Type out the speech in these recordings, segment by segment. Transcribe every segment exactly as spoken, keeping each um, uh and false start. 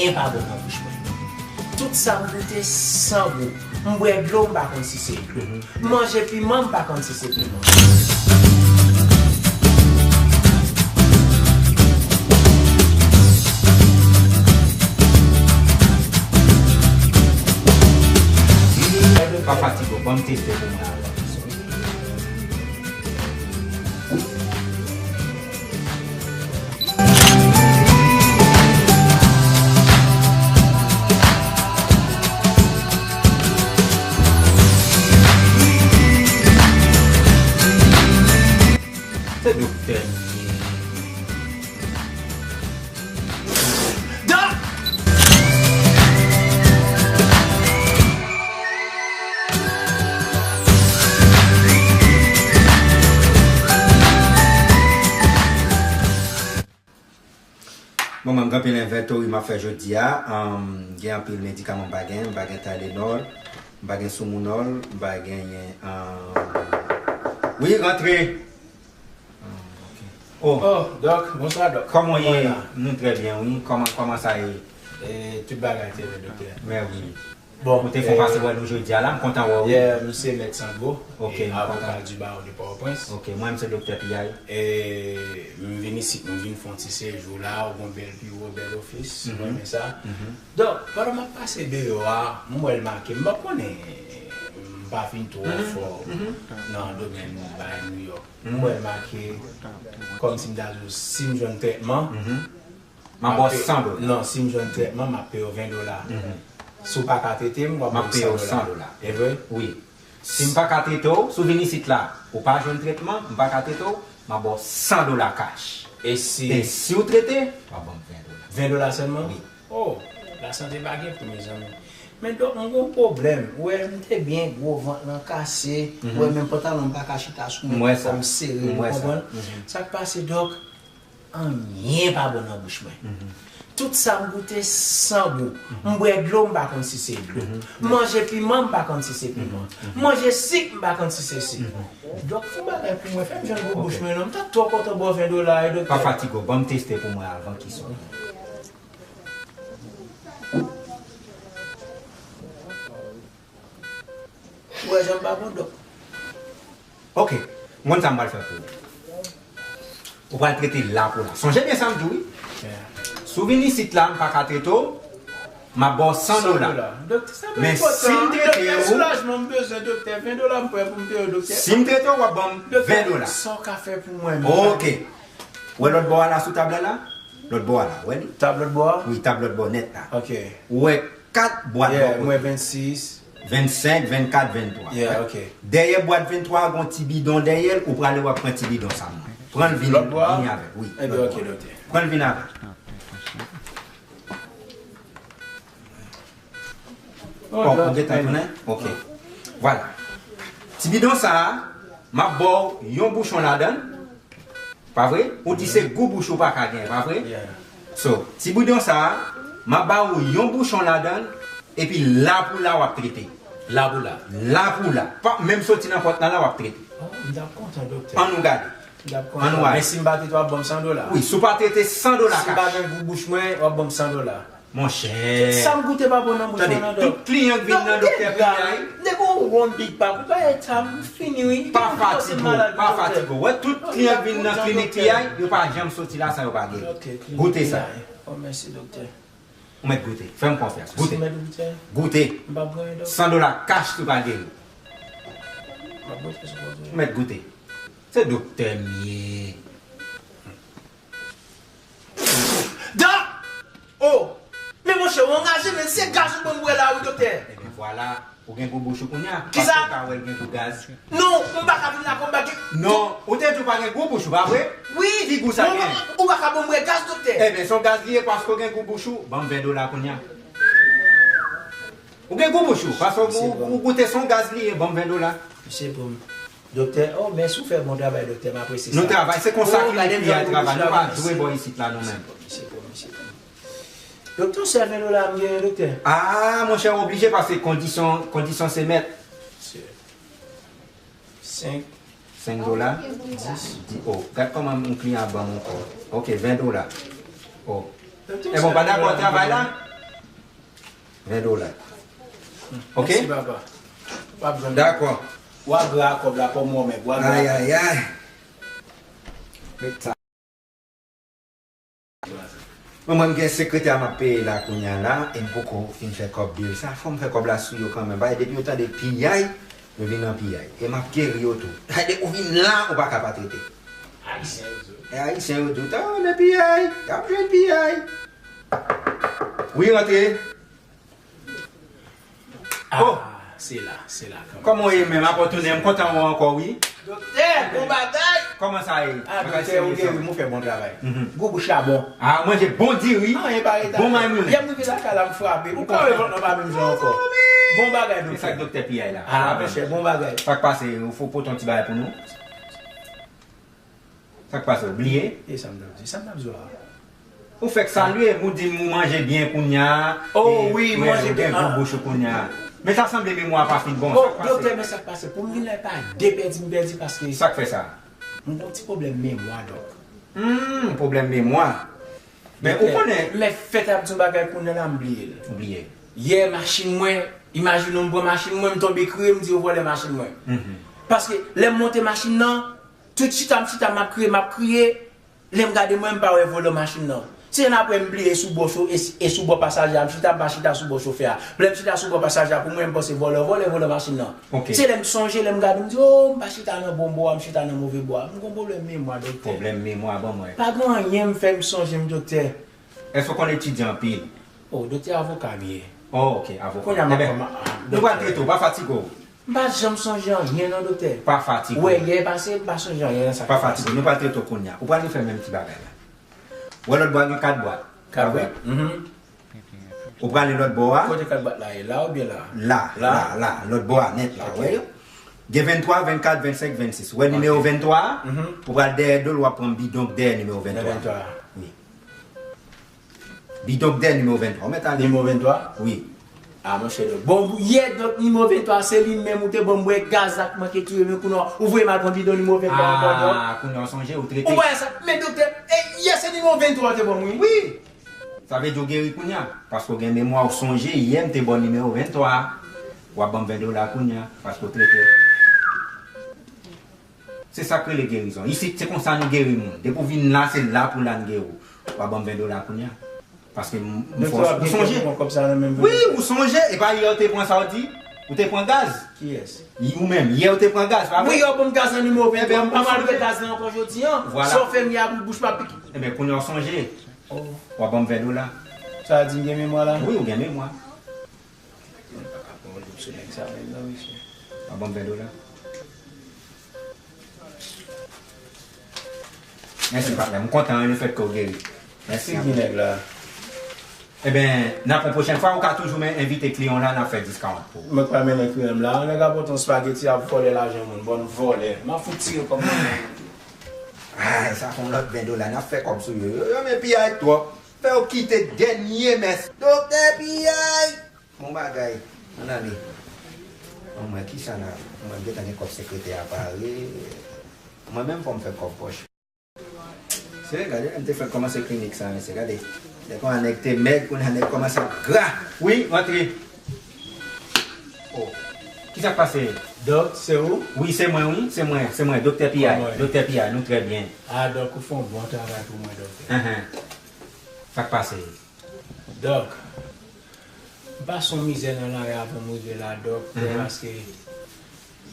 anyen pa bon nan bouch mwen. Tout sa m goute san gou. M bwè dlo, m pa konn si se dlo. M manje piman, m pa konn si se piman. Pa fatige w, ban m teste pou mwen avan. Se doktè m ye. Dòk! Bon, mwen, m gen anpil envèntori m ap fè jodi a. Ahn, gen anpil medikaman m pa gen. M pa gen Tylenol, m pa gen Soumounol, m pa genyen, ahn, wi, rantre. Oh, Dòk, bonswa, Dòk. Kòman w ye? Nou trè byen, wi. Kòman, kòman sa ye? E, tout bagay trè byen, doktè. Mèsi. Bon, ou te fè yon pase wè nou jodi a la, m kontan wè w, wi. Yeah, m se Mèt Sango, avoka du barreau de Port-au-Prince. Ok, mwen, m se Doktè Piyay. E, m vin isit, m vin fè yon ti sejou la, ou gon bèl biwo, bèl ofis, m renmen sa. Donk, pandan m ap pase deyò a, m wè l make, m pa konnen, m pa fin twò fò nan domèn bay New York. M wè l make, kòmsi m ta di w, si m jwenn trètman, m ap ba w san dola. Non, si m jwenn trètman, m ap peye w ven dola. Si w pa ka trete m, w ap ba m san dola. E vre? Wi. Si m pa ka trete w, si w vin isit la, ou pa jwenn trètman, m pa ka trete w, m ap ba w san dola kach. E si... E si w trete, w ap ban m ven dola. Ven dola sèlman? Wi. Oh, lasante pa gen pri, mezanmi. Men dòk, m gon pwoblèm. Ou wè, m te byen gwo, vant lan kase. Ou wè, menm pantalon m pa ka chita sou mwen, fò m sere l, ou konprann? Sa k pase, dòk? Anyen pa bon nan bouch mwen. Tout sa m goute san gou. M bwè dlo, m pa konn si se dlo. M manje piman, m pa konn si se piman. M manje sik, m pa konn si se sik. Dòk, fè yon bagay pou mwen, fè m jwenn gou bouch mwen non. M ta twò kontan ba w ven dola, wi, doktè. Pa fatige w, ban m teste pou mwen avan ki sòti. Ou wè jan m pa bon, dòk. Ok, m konn sa m pral fè pou ou. Ou pral trete lapou la. Sonje byen sa m di w, wi. Si w vin isit la, m pa ka trete w, m ap ba w san dola. Doktè, sa pa enpòtan. Men si m trete w, doktè, soulajman m bezwen, doktè. Ven dola m prè pou m peye w, doktè. Si m trete w, w ap ban m ven dola. Doktè, sa w ka fè pou mwen menm? Ok. Ou wè lòt bò a la, sou tab la la? Lòt bò a la, ou wè li? Tab lòt bò a? Wi, tab lòt bò nèt la. Ok. Ou wè kat bwat bò kote. Yeah, m wè vennsis. Vennsenk, vennkat, venntwa. Yeah, ok. Dèyè bwat venntwa a, gon ti bidon dèyè l, ou prale, w ap pran ti bidon sa mwen. Pran l vin, vini avè l, wi. Lòt bò a? Ebyen, ok, doktè. Pran l vin avè l. Oh, ou gentan tounen? Ok. Vwala. Ti bidon sa a, m ap ba w yon bouchon ladan l. Pa vre? Ou di se gou bouch ou pa ka genyen, pa vre? Yeah. So, ti bidon sa a, m ap ba ou yon bouchon ladan l, epi lapou la w ap trete. Lapou la? Lapou la. Pa, menm soti nan pòt la la w ap trete. Oh, m t ap kontan, doktè. Ann nou gade. M t ap kontan. Ann nou ale. Men si m pa trete, w ap ban m san dola? Wi, si w pa trete, san dola kach. Si m pa gen gou bouch mwen, w ap ban m san dola. Monchè. Tout sa m goute pa bon nan bouch mwen non, dòk. Tande, tout kliyan k vin nan Doktè Piyay. Nèg ou wonn big pap, ou pa eta, m fini wi. Pa fatige w, pa fatige w. Wè, tout kliyan k vin nan klinik Piyay, yo pa janm soti la san yo pa geri. Goute sa. Oh, mèsi, doktè. Ou mèt goute. Fè m konfyans. Goute. Goute. San dola kach, ou pa geri. Ou mèt goute. Se doktè m ye. Dòk! Oh! Men monchè, ou angaje, men se gaz ou ban m bwè la wi, doktè. Ebyen vwala, ou gen gou bouch ou kounye a. Kisa? Paske w ka wè l gen gou gaz. Non, m pa ka vin la kòm pa gen. Non, ou te di w pa gen gou bouch ou, pa vre? Wi. Ki gou sa gen? Ou pa ka ban m bwè gaz, doktè. Ebyen, se yon gaz li ye, paske w gen gou bouch ou, ban m ven dola kounye a. Ou gen gou bouch ou, paske ou, ou goute se yon gaz li ye, ban m ven dola. Misye pran m. Doktè, oh, mèsi, ou fè bon travay, doktè, m apresye sa. Nou travay, se konsa klinik Piyay travay, nou pa jwe bò isit la nou menm. Misye pran m, misye pran m. Doktè, se ven dola m genyen, doktè. Ah, monchè, ou oblije pase kondisyon, kondisyon se mèt. Senk. Senk dola? Dis. Di, oh, gad kòman yon kliyan ap ban m ankò. Ok, ven dola. Oh. Doktè, e bon, pa dakò travay la? Ven dola. Ok? Mèsi, papa. W ap jwenn. Dakò. W a gra kòb la, kòm ou menm, w a gra. Ay, ay, ay. Met sa. Mwen, mwen, m gen sekretè a m ap peye la kounye a la, e m poko fin fè kòb bil sa. Fò m fè kòb la sou yo kanmenm. Paske depi yo tande piyay, yo vin nan piyay. E m ap geri yo tou. Depi ou vin la, ou pa ka pa trete. Ayisyen yo di w. E Ayisyen yo di w, ta nan piyay, y ap jwenn piyay. Wi, rantre. Oh! Ah, se la, se la kanmenm. Kòman w ye menm? Apa w tounen? M kontan wè w ankò, wi. Doktè, bon bagay! Kòman sa ye? Ah, bagay doktè, ou serye, geri, m fè bon travay. Mhm. Gwo bouch la bon. Ah, manje bon diri. Ah, anyen pa rete. Bon manmi. Yè m rive lakay la, m frape. Ou kore vant nan pa menm jan ankò. Bon bagay, doktè. E sa k doktè piyay la? Ah, monchè, bon bagay. Sa k pase? Ou fò pote yon ti bagay pou nou? Sa k pase, ou bliye? E sa m t ap di, sa m t ap di w a? Ou fèk salye m, ou di m ou manje byen kounye a. Oh, wi, manje byen, ou gen gwo bouch ou kounye a. Men sa sanble memwa a pa fin bon. Oh, sa k pase? Doktè, men sa k pase, pou m vin la, e pa de pèdi m pèdi paske. Sa k fè sa? M gen yon ti pwoblèm memwa, dòk. Hmm, pwoblèm memwa. Men ou konnen. Men fèt ap di yon bagay kounye a la, m bliye l. Ou bliye. Yè, machin mwen, imajine w, m pran machin mwen, m tonbe kriye, m di yo vòlè machin mwen. Mhm. Paske lè m monte machin nan, tout chita m chita, m ap kriye, m ap kriye. Lè m gade mwen, m pa wè volan machin nan. Se annapre m bliye sou bò cho-, e, e sou bò pasaje a, m chita, m pa chita sou bò chofè a. Lè m chita sou bò pasaje a, pou mwen, m panse vòlè, vòlè, volan machin nan. Ok. Se lè m sonje, lè m gade, m di, oh, m pa chita nan bon bò a, m chita nan move bò a. M gon pwoblèm memwa, doktè. Pwoblèm memwa, ban mwen. Pa gen anyen m fè m sonje m, doktè. Èske w konn etidye anpil? Oh, doktè, avoka m ye. Oh, ok, avoka. Kounye a m ap kòman-, ah, doktè. Ebyen, nou pral trete w, pa fatige w. M pa janm sonje anyen non, doktè. Pa fatige w. Ou wè, yè pase, m pa sonje anyen nan sa k pase. Pa fatige w, nou pral trete w kounye a. Ou pral refè menm ti bagay la. Ou wè lòt bò a gen kat bwat. Kat bwat? Mhm. Ou prale lòt bò a. Kote kat bwat la ye? La oubyen la? La, la, la, lòt bò a nèt la, ou wè yo? Gen venntwa, vennkat, vennsenk, vennsis. Ou wè nimewo venntwa a? Mhm. Ou pral dèyè do l, w ap pran bidon k dèyè nimewo venntwa a. Venntwa. Wi. Bidon k dèyè nimewo venntwa. Ou mèt ale. Nimewo venntwa? Wi. Ah, monchè, donk. Bon, yè, donk, nimewo venntwa, se li menm ou te ban m bwè gaz la k manke touye m, kounye a, ou voye m al pran bidon nimewo venntwa ankò, donk. Ah, kounye a w sonje, ou trete. Ou wè sa? Men doktè, e, yè se nimewo venntwa ou te ban m, wi. Wi. Sa vle di w geri kounye a. Paske w gen memwa, ou sonje, yè m te ba w nimewo venntwa a. W ap ban m ven dola kounye a, paske w trete. Se sa k rele gerizon. Isit, se konsa nou geri moun. Depi w vin la, se la pou la n geri w. W a ban m ven dola kounye a. Paske m, m fòs. Ou sonje? Wi, ou sonje. E pa yè ou te pran sa w di? Ou te pran gaz? Kiyès? Ou menm. Yè ou te pran gaz, pa vre? Wi, yè w ban m gaz nan nimewo venntwa. Ebyen, m pa pral wè gaz la ankò jodi a. Vwala. Sa w fè m yè a, bouch m ap pike. Ebyen, kounye a w sonje. Oh. W a ban m ven dola. Sa di m gen memwa la? Wi, ou gen memwa. Mwen pa ka pran yon jouk sou nèg sa menm non, mesye. W a ban m ven dola. Mèsi, patnè. M kontan, wi, lefètke w geri. Mèsi. Se ki nèg la? Ebyen, n ap yon pwochèn fwa, ou ka toujou men envite kliyan w la, n ap fè discount pou ou. Mwen k pa mennen kliyan m la. Yon nèg ap pote yon spageti, ap vòlè lajan moun. Bann vòlè. M ap fout tire kòb mwen. Ay, sa fè yon lòt ven dola, n ap fè kòb sou yo. Yo, yo, men piyay twòp. Fè yo kite dènye mès. Doktè piyay! Bon bagay. Ann ale. Bon, mwen, kisa la? Mwen gentan gen kòb sekretè a pare. Mwen menm fò m fè kòb pòch. Se, gade, m te fèk kòmanse klinik sa, mesye, gade. Lè konsa nèg te mèg, kounye a nèg kòmanse ap gra. Wi, rantre. Oh. Kisa k pase? Dòk, se ou? Wi, se mwen, wi. Se mwen, se mwen, Doktè Piyay. Kòman w ye? Doktè Piyay, nou trè byen. Ah, dòk, ou fè yon bon travay pou mwen, doktè. Enhen. Sa k pase? Dòk, m pase yon mizè nan lari a avan m rive la, dòk, paske,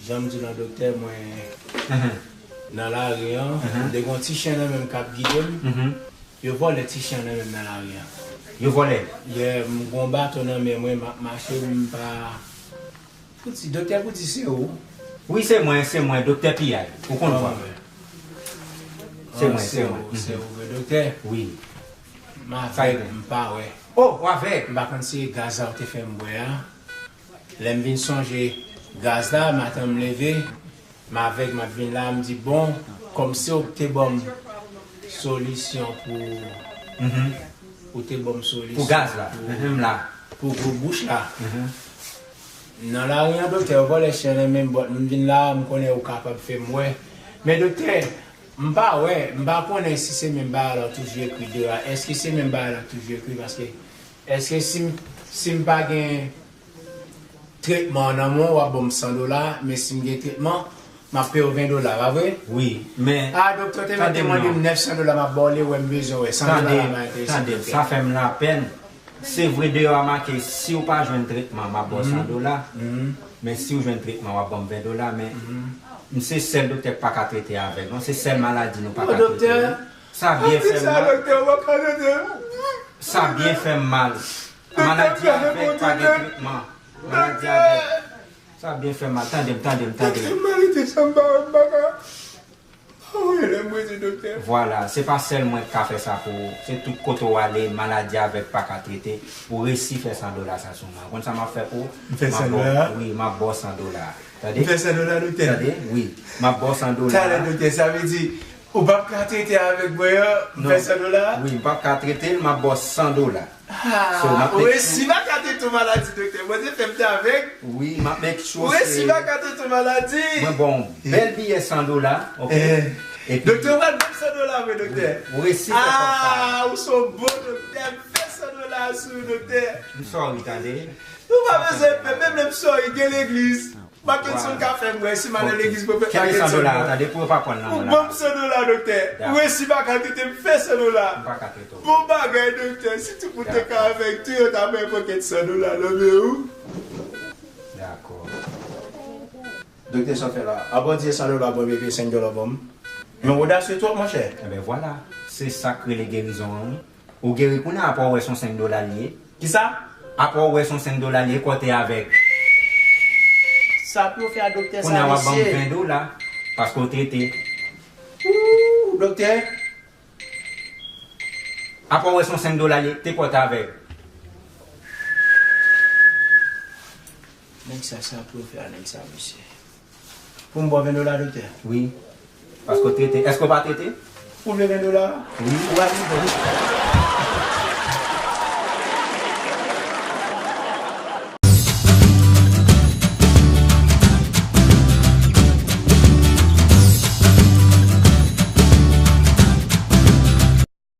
jan m di w lan, doktè, mwen, nan lari an, m te gen yon ti chen nan men m k ap gide m. Yo vòlè ti chen nan men m nan lari an. Yo vòlè? Yè, m gen yon baton nan men mwen, m ap mache, m pa Poutji, doktè Poutji se ou? Wi, se mwen, se mwen, Doktè Piyay. Ou konn vwa mwen. Se mwen, se mwen. Se ou vre, doktè? Wi. M avèg, m pa wè. Oh, ou avèg? M pa konn si e gaz la ou te fè m bwè a. Lè m vin sonje gaz la, maten m leve, m avèg, m ap vin la, m di, bon, kòm se ou k te ban m solisyon pou, ou te ban m solisyon pou gaz la, pou, m la, pou gwo bouch la. Nan lari an, doktè, yo vòlè chen nan men m, but m vin la, m konnen ou kapab fè m wè. Men doktè, m pa wè, m pa konnen si se menm bagay la w toujou ekri deyò a. Èske se menm bagay la w toujou ekri? Paske, èske si m, Si m pa gen tretman nan men w, w ap ban m san dola, men si m gen tretman, m ap peye w ven dola, pa vre? Wi, men... A, doktè te mete mande m nèf san dola, m ap ba w li, w wè m bezwen w, san dola la pa enterese m. Tande, tande, sa fè m lapèn. Se vre, deyò a make, si w pa jwenn tretman, m ap ba w san dola. Men si w jwenn tretman, w ap ban m ven dola, men m se sèl doktè k pa ka trete avèg non, se sèl maladi nou pa ka trete. Sa byen fè m mal. Sa byen fè m mal. Maladi avèg pa gen tretman. Maladi avèg. Sa byen fè m mal. Tande m, tande m, tande m. Doktè, m pa rete san m pa wè m pa ka. Wi, lè m rete doktè. Vwala, se pa sèl mwen k ka fè sa pou ou. Se tout kote w ale, maladi avèg pa ka trete. Ou resi fè san dola sa sou mwen. Ou konn sa m ap fè pou ou? M fè san dola? Wi, m ap ba w san dola. Tande? M fè san dola, doktè? Tande? Wi, m ap ba w san dola. Talè, doktè, sa vle di, ou p ap ka trete avèg mwen an, m fè san dola? Wi, m p ap ka trete l, m ap ba w san dola. Ah, ou resi pa ka trete yon maladi, doktè. Bondye fè m te avèg. Wi, m ap make sure. Ou resi pa ka trete yon maladi. Mwen ba w yon bèl biyè san dola, oke? Epi doktè, ou pral ban m san dola vre, doktè? Ou resi fè kòb sa. Ah, ou se yon bon doktè. M fè san dola sou ou, doktè. M sorry, tande. Ou pa bezwen pè, menm lè m sorry, gen legliz. Mackenson ka fè m wè si m al nan legliz pwofèt Mackenson nan. Kenbe san dola a, tande, pou yo pa pran nan mwen la. Ou ban m san dola, doktè. Ou resi pa ka trete m, fè san dola. M pa ka trete w. Bon bagay, doktè. Si tout moun te ka avèg tou, yo ta bay pòkèt san dola nan men ou. Dakò. Doktè, sa w fè la? A, Bondye, san dola, bon, bebe, senk dola, bon. Men odasye twòp, monchè. Enben, vwala. Se sa k rele gerizon an, wi. Ou geri kounye a, apre w wè se yon senk dola l ye. Kisa? Apre w wè se yon senk dola l ye, kò te avèg. Sa pou yo fè a, doktè, sa, mesye? Kounye a w ap ban m ven dola, paske w trete. Ooh, doktè. Apre w wè se yon senk dola l ye, te kò te avèg. Nèg sa, sa pou yo fè a, nèg sa, mesye. Pou m ba w ven dola, doktè? Wi. Paske w trete. Èske w pa trete? Ou vle ven dola? Wi. Ou pa vle ven dola?